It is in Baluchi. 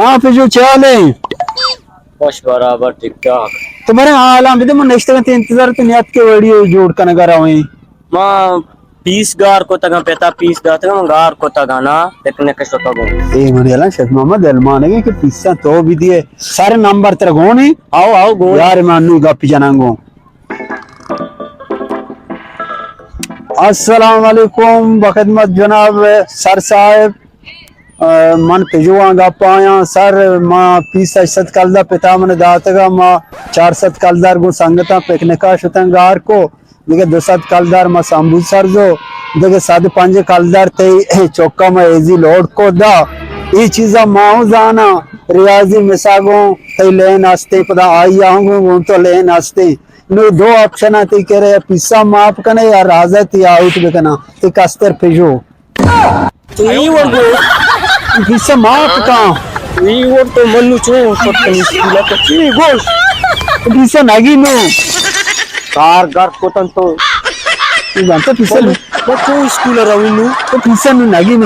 ہاں پجو، چے حال ایں؟ وش برابر ٹھیک ٹھاک۔ تو برے حالاں بدے، من نشتگاں تئی انتظار، تو نیاتکے، ویڈیو جوڑ کنگا رویں۔ ما پیس گار کتگاں، پتا پیس داتگاں، من گار کتگاں نا، پکنک شتگوں۔ اے منی الان شیخ محمد علمانگی کہ پیساں تو بدیے، سر نمبر ترا گونی؟ آؤ، آؤ، گون۔ یار من نو گپ جناں گوں۔ السلام علیکم، بخدمت جناب سر صاحب۔ ء، من پژواں گپ آیاں سر، ما پیس ہشت سد کلدار پتا من داتگا، ما چار سد کلدار گوں سنگتاں پکنکا شتاں گار کو، دگہ دو سد کلدار ما سمبوسر زو، دگہ سد پنج کلدار تئی چکا ما ایزی لوڈ کو دا۔ ای چیزا ما ہوں زاناں، ریاضی مسا گوں تئی لین ہستیں، پدا آئی آں گوں، گوں تو لین ہستیں۔ نو دو آپشن آں تئی کرے، یا پیسا معاف کنے یا رازا تئی آؤٹ بکناں، تئی کستر پژو۔ تو ای وڑ گوش۔ پیسا معاف کن۔ ای وڑ تو منو چون سب کنی اسکولا تو چی گوش؟ پیسا نگی نو۔ کار گار کتن تو۔ تو جانتا پیسا نو۔ تو اسکول روی نو۔ تو پیسا نو نگی نو۔